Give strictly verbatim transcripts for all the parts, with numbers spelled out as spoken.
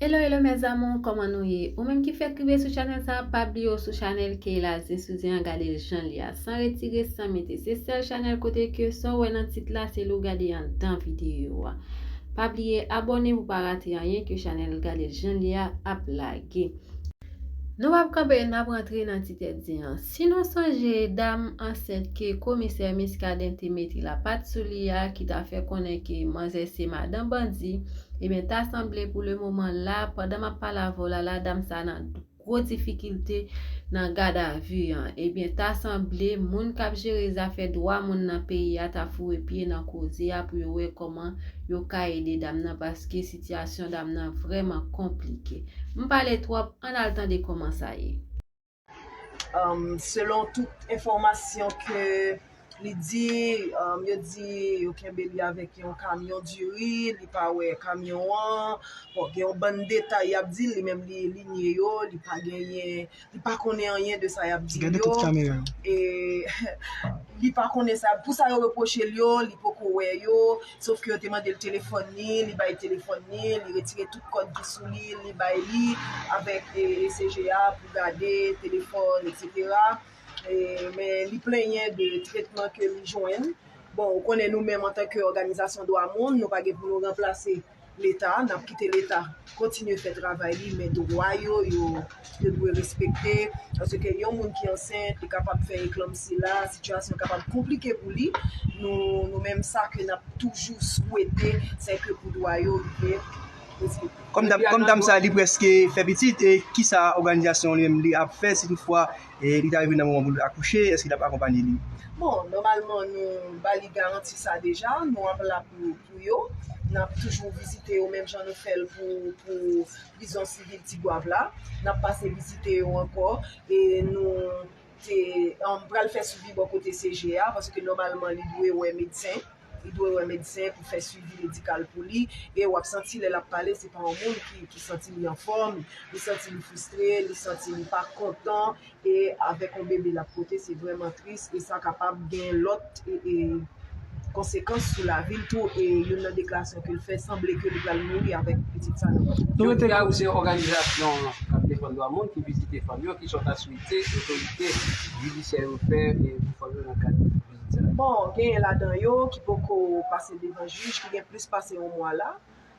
Hello, hello mes amours, kòman nou ye? Ou menm ki fèk rive sou chanèl sa, pa bliye w sou chanèl Keyla Zesouzen an, gade l jan l ye a, san retire, san mete. Se sèl chanèl kote ke sa w wè nan tit la, se li w gade anndan videyo a. Pa bliye abòne pou pa rate anyen ke chanèl gade l jan l ye a ap lage. Nou p ap kanpe, n ap rantre nan ti tèt di an. Si nou sonje, dam ansent ke komisè Miskaden te mete lapat sou li a, ki ta fè konnen ke manzè se madan bandi, ebyen, ta sanble pou le moman la, pandan m ap pale avè w la, la, dam sa nan gwo difikilte nan gadavi an. Ebyen, ta sanble moun k ap jere zafè dwa moun nan peyi a ta foure pye nan koze a pou yo wè kòman yo ka ede dam nan, paske sitiyasyon dam nan vrèman konplike. M pale twòp, ann al tande kòman sa ye. Um, selon tout enfòmasyon ke li di, um, yo di yo kenbe li avèk yon kamyon diri, li pa wè kamyon an. Bon, gen yon bann detay y ap di l, li menm li, li nye yo, li pa genyen, li pa konnen anyen de sa y ap di l yo. Gade tout kamera yo. E li pa konnen sa, pou sa yo repwoche l yo, li poko wè yo, sof ke yo te mande l telefòn li, li bay telefòn li, li retire tout kòd ki sou li, li bay li avèk, e, e, C G A pou gade telefòn, et cetera. E, men li plenyen de tretman ke li jwenn. Bon, ou konnen nou menm antanke òganizasyon dwa moun, nou pa gen pou nou ranplase Leta, n ap kite Leta kontinye fè travay li, men dwa yo, yo, yo dwe respekte. Paske yon moun ki ansent, li kapab fè eklanmsi la, sitiyasyon kapab konplike pou li. Nou, nou menm sa ke n ap toujou swete, se ke pou dwa yo rive respekte. Kòm dam, kòm dam sa, li prèske fè pitit, e kisa òganizasyon li menm li ap fè si toutfwa, e, li ta rive nan moman pou l akouche, èske l ap akonpanye li? Bon, nòmalman, nou ba li garanti sa deja, nou ap la pou, pou yo. N ap toujou vizite yo, menm jan nou fè l pou, pou prizon sivil Tigwav la. N ap pase vizite yo ankò, e nou te, um, pral fè swivi bò kote C G A, paske nòmalman, li dwe wè medsen. Li dwe wè medsen pou fè swivi medikal pou li. E w ap santi lè l ap pale, se pa yon moun ki, ki santi li anfòm, li santi li fristre, li santi li pa kontan, e avèk yon bebe l ap pote, se vrèman tris, e sa kapab gen lòt, e, e, konsekans sou lavi l tou, e youn nan deklarasyon ke l fè, sanble ke li pral mouri avèk pitit sa nan vant. Jodi a, ou se yon òganizasyon k ap defann dwa moun ki vizite fanm yo, kisa w ta swete otorite jidisyè yo fè, e, pou fanm yo nan kad vizit sa? Bon, genyen ladan yo ki poko pase devan jij, ki gen plis pase yon mwa la.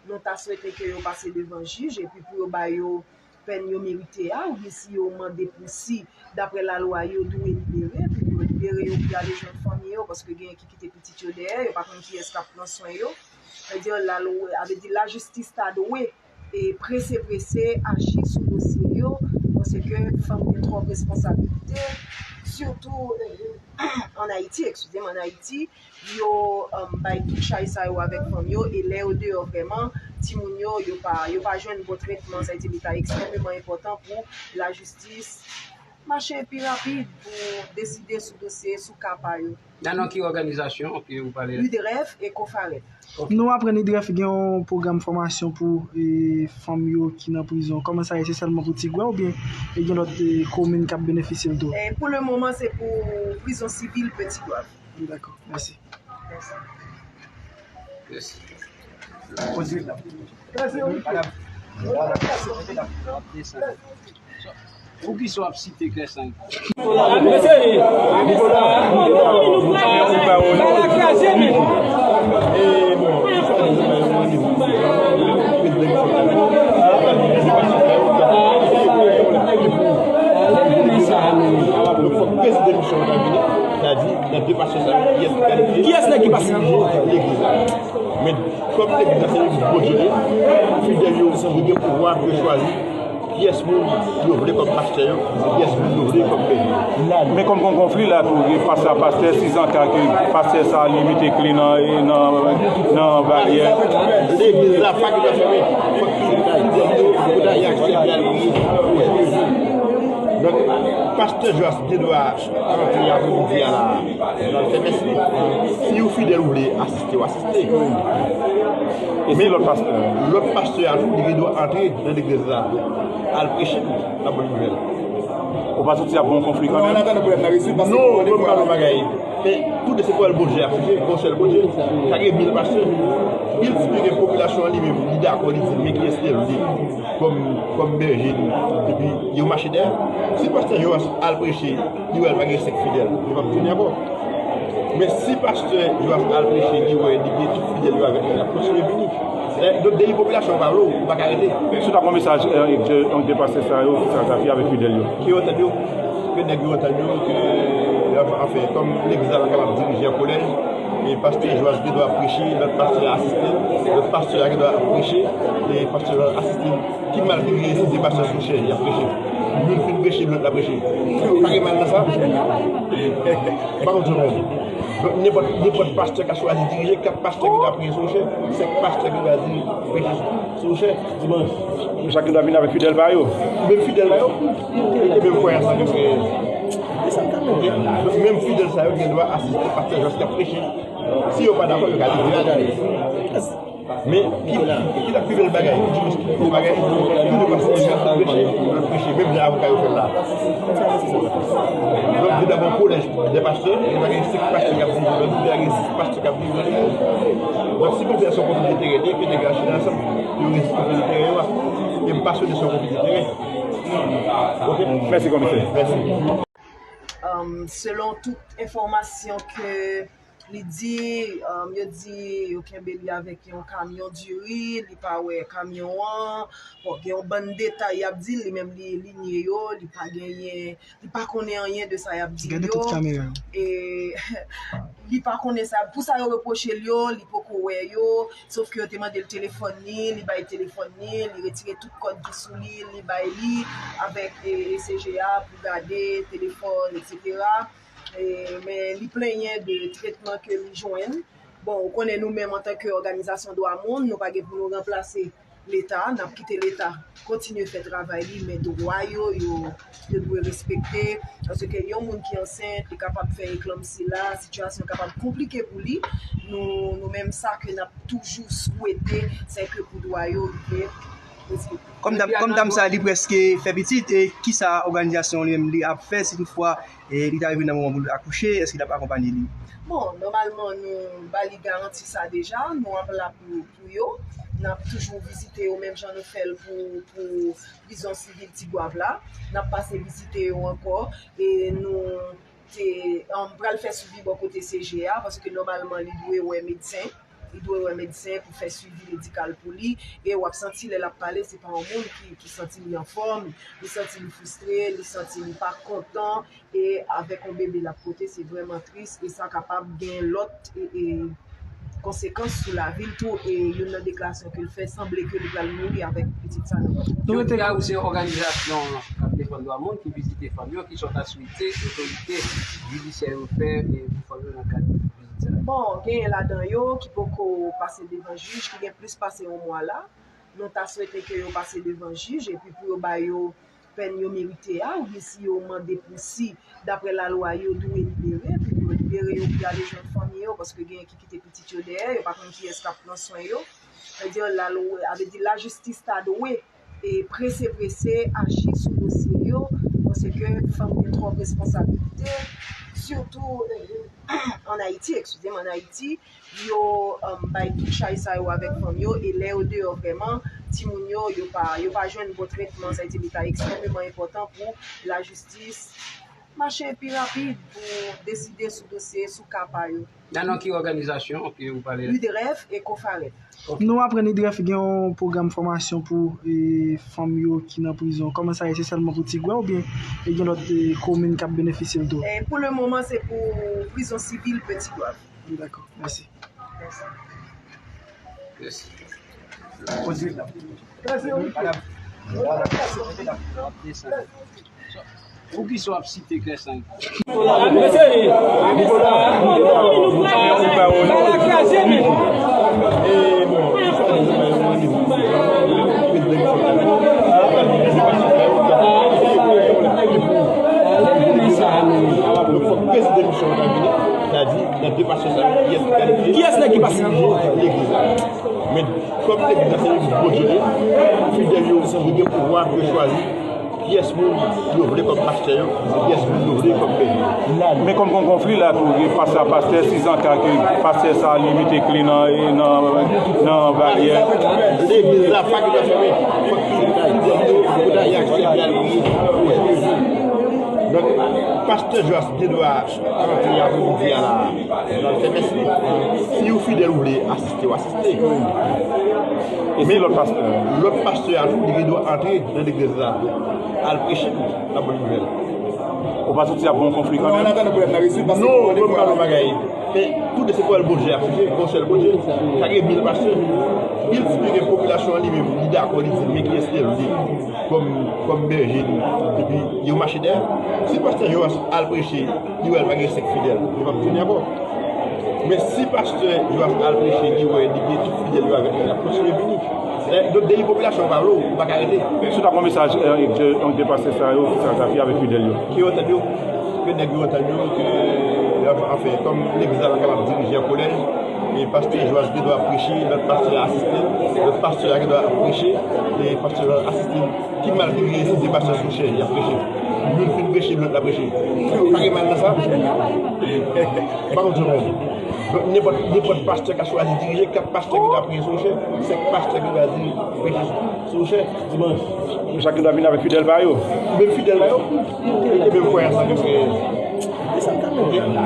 Nou ta swete ke yo pase devan jij, epi pou yo ba yo pèn yo merite a, oubyen si yo mande pou si, daprè lalwa, yo dwe libere, epi pou yo libere yo, pou y ale jwenn fanmi yo, paske genyen ki kite pitit yo dèyè, yo pa konn kiyès k ap pran swen yo. Sa vle di, lalwa, sa vle di, lajistis ta dwe, e, prese, prese aji sou dosye yo, paske fanm gen twòp responsabilite, sitou, e, ann Ayiti, eskize m, ann Ayiti, yo, um, bay tout chay sa yo avèk fanm yo, e lè yo deyò vrèman, timoun yo, yo pa, yo pa jwenn bon tretman, sa vle di li ta ekstrèmeman enpòtan pou lajistis mache pi rapid pou deside sou dosye, sou ka pa yo. Nan non ki òganizasyon ke ou pale la? UDREF e COFAREF. Ok. Nou aprann UDREF gen yon pwogram fòmasyon pou, e, fanm yo ki nan prizon. Kòman sa ye? Se sèlman pou Tigwav oubyen e gen lòt, e, komin k ap benefisye l tou? E pou le moman, se pou prizon sivil Petit Goâve. Dakò, mèsi. Mèsi. Poukisa w ap site Kè Sang? Donk, fòk prezidan misyon an ta vini, ta di, nan de pastè sa yo, kiyès ki kalifye? Kiyès nèg ki pa siyen? Legliz la. Men, kòm legliz la se legliz Bondye li ye, fidèl yo, yo gen pouvwa pou yo chwazi kiyès moun yo vle kòm pastè yo, e kiyès moun yo vle kòm pè yo. Men kòm gon konfli la tou, gen pastè, pastè Sizanka, ke pastè sa li mete kle nan, nan, nan baryè. Legliz la pa gen dwa fèmen. Fòk ki Donk, pastè Joas gen dwa antre apremidi a la, nan fè mès li. Si ou fidèl ou vle asiste, ou asiste. E si lòt pastè? Lòt pastè a tou, li gen dwa antre nan legliz la, al preche tou, nan bòn nouvèl. Ou pa santi ap gen yon konfli kanmenm? Non, mwen pa nan bagay. Men, Ou di se pou Bondye a fete, pou sèl Bondye. Ka gen mil pastè. Pil ti gen popilasyon an li menm, li dakò, li di, men kiyès li ye kòm, kòm bèje li. Epi yo mache dèyè. Si pastè Joas al preche, li wè l pa gen senk fidèl, li p ap tounen ankò. Men si pastè Joas al preche, li wè li gen tout fidèl yo avèk li, l ap kontinye vini. Donk, depi popilasyon an pa vle w, ou pa ka rete. Si w ta pran mesaj, eh, de, de pastè sa yo, sa, sa ki avèk fidèl yo. Ke yo tande yo, ke nèg yo tande yo, ke, anfen, kòm legliz la pa kapab dirije an kolèj, e pastè Joas gen dwa preche, lòt pastè a asiste, lòt pastè a gen dwa preche, e pastè Joas asiste. Ki mal ki gen si se pastè sou chè, y ap preche? Youn fin preche, lòt la preche. Pa gen mal nan sa? M pa konn sa w di. Donk, nenpòt, nenpòt pastè ka chwazi dirije, kat pastè ki ta priye sou chè, senk pastè ki ta di preche sou chè dimanch. Chak ki ta vin avèk fidèl pa yo. Menm fidèl pa yo. E menm kwayans la ke se. Menm fidèl sa yo gen dwa asiste pastè Joas k ap preche. Si yo pa dakò, yo ka leve al ale. Men, ki, ki ta pi bèl bagay? Ki pi bèl bagay? Yon pastè ki ap preche, ap preche, menm jan avoka yo fè l la. Donk, gen dabò yon kolèj de pastè, gen bagay senk pastè k ap viv, lòt gen sis pastè k ap viv. Donk, si konfyans yon konfli enterè, ke nèg yo chita ansanm, yo rezoud konfli enterè yo a. E m pa swete se yon konfli enterè. Ok? Mèsi, komisè. Mèsi. Um, selon tout enfòmasyon ke li di, um, yo di yo kenbe li avèk yon kamyon diri, li pa wè kamyon an. Bon, gen yon bann detay y ap di l, li menm li, li nye yo, li pa genyen, li pa konnen anyen de sa y ap di l yo. Gade tout kamera yo. E li pa konnen sa, pou sa yo repwoche l yo, li poko wè yo, sof ke yo te mande l telefòn li, li bay telefòn li, li retire tout kòd ki sou li, li bay li avèk, e, e C G A pou gade telefòn, et cetera. E, men li plenyen de tretman ke li jwenn. Bon, ou konnen nou menm antanke òganizasyon dwa moun, nou pa gen pou nou ranplase Leta, n ap kite Leta kontinye fè travay li, men dwa yo, yo, yo dwe respekte. Paske yon moun ki ansent, li kapab fè eklanmsi la, sitiyasyon kapab konplike pou li. Nou, nou menm sa ke n ap toujou swete, se ke pou dwa yo rive respekte. Kòm dam, kòm dam sa, li prèske fè pitit, e kisa òganizasyon li menm li ap fè si toutfwa, e li ta rive nan moman pou l akouche, èske l ap akonpanye li? Bon, nòmalman, nou ba li garanti sa deja, nou ap la pou, pou yo. N ap toujou vizite yo, menm jan nou fè l pou, pou prizon sivil Tigwav la. N ap pase vizite yo ankò, e nou te, um, pral fè swivi bò kote C G A, paske nòmalman li dwe wè medsen. Li dwe wè medsen pou fè swivi medikal pou li. E w ap santi lè l ap pale, se pa yon moun ki, ki santi li anfòm, li santi li fristre, li santi li pa kontan. E avèk yon bebe l ap pote, se vrèman tris. E sa kapab gen lòt, e, e, konsekans sou lavi l tou. E youn nan deklarasyon ke l fè, sanble ke li pral mouri avèk pitit sa nan vant. Nou rete Jodi a, ou se yon òganizasyon k ap defann dwa moun, ki vizite fanm yo, kisa w ta swete otorite jidisyè yo fè, e, pou fanm yo nan kad vizit sa? Bon, genyen ladan yo ki poko pase devan jij, ki gen plis pase yon mwa la. Nou ta swete ke yo pase devan jij, epi pou yo ba yo pèn yo merite a, oubyen si yo mande pou si, daprè lalwa, yo dwe libere, epi pou yo libere yo, pou y ale jwenn fanmi yo, paske genyen ki kite pitit yo dèyè, yo pa konn kiyès k ap pran swen yo. Sa vle di, lalwa, sa vle di, lajistis ta dwe e prese prese aji sou dosye yo, paske fanm gen twòp responsabilite, sitou, eh, ann Ayiti, eskize m, ann Ayiti, yo, um, bay tout chay sa yo avèk fanm yo, e lè yo deyò vrèman, timoun yo, yo pa, yo pa jwenn bon tretman, sa vle di li ta ekstrèmeman enpòtan pou lajistis mache pi rapid pou deside sou dosye, sou ka pa yo. Nan non ki òganizasyon ke ou pale la? UDREF e COFAREF. Ok. Nou aprann UDREF gen yon pwogram fòmasyon pou, e, fanm yo ki nan prizon. Kòman sa ye? Se sèlman pou Tigwav oubyen e gen lòt, e, komin k ap benefisye l tou? E pou le moman, se pou prizon sivil Petit Goâve. Dakò, mèsi. Mèsi. Mèsi. Poukisa w ap site Kresang? Kiyès nèg ki pase? Men kòm legliz la se legliz Bondye li ye, fidèl yo, yo gen pouvwa pou yo chwazi Kiyès moun yo vle kòm pastè yo, e kiyès moun yo vle kòm bèje yo. Men kòm gon konfli la tou, gen pastè, pastè Sizanka, ke pastè sa li mete kle nan, nan, nan baryè. Legliz la pa gen dwa fèmen. Fòk ki pou ta y aksepte al priye. Donk, pastè Joas gen dwa antre apremidi a la, nan fè mès li. Si yon fidèl ou vle asiste, w asiste. E si lòt pastè? Lòt pastè a tou, li gen dwa antre nan legliz la, al preche tou, la bòn nouvèl. Ou pa santi ap gon konfli kanmenm? Non, mwen pa nan bagay. Men, tout de se pawòl Bondye a preche, gon sèl Bondye. Ka gen mil pastè. Pil ti gen popilasyon an li menm, li dakò, li di, men kiyès li vle kòm, kòm bèje li. Epi, yo mache dèyè. Si pastè Joas al preche, li wè l pa gen senk fidèl, li p ap tounen ankò. Men si pastè Joas al preche, li wè li gen tout fidèl yo avèk li, l ap kontinye vini. Donk, depi popilasyon pa vle w, ou pa ka rete. Si w ta gon mesaj, de, de pastè sa yo, sa, sa ki avèk fidèl yo? Ke yo tande yo, ke nèg yo tande yo, ke, anfen, kòm legliz la pa kapab dirije an kolèj, e pastè Joas gen dwa preche, lòt pastè a asiste, lòt pastè a gen dwa preche, e pastè Joas asiste. Ki mal ki gen si se pastè Souchè y ap preche? Youn fin preche, lòt la preche. Pa gen mal nan sa? Pa konn sa w konn. Donk, nenpòt, nenpòt pastè ka chwazi dirije, kat pastè ki ta priye sou Souchè, senk pastè ki chwazi preche sou Souchè dimanch. Chak ki ta vin avèk fidèl pa yo. Menm fidèl pa yo. E menm kwayans la ke.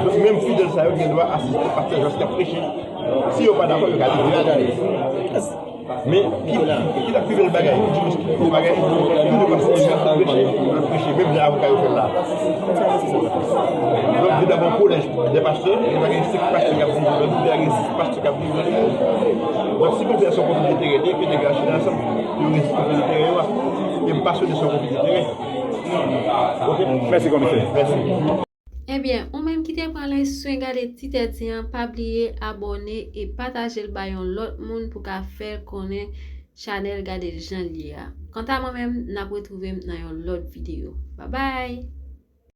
Donk, menm fidèl sa yo gen dwa asiste pastè Joas k ap preche. Si yo pa dakò, yo ka leve al. Men, ki, ki ta pi bèl bagay? Ki bagay? Ki nou pase preche, preche, menm jan avoka yo fè l la. Donk, gen dwa gon kolèj de pastè, gen dwa gen senk pastè k ap viv, gen dwa gen sis pastè k ap viv. Donk, si konfli a se yon konfli denterè, ke nèg yo achte ansanm, yo rezoud konfli denterè yo a. E m pa swete se yon konfli denterè. Ok? Mèsi, komisè. Mèsi. Ebyen, ou menm ki te pran lenswen gade ti tèt an, pa bliye abòne e pataje l bay yon lòt moun pou ka fè l konnen chanèl Gade l jan l ye a. Kanta mwen menm, n ap retwouve m nan yon lòt videyo. Babay!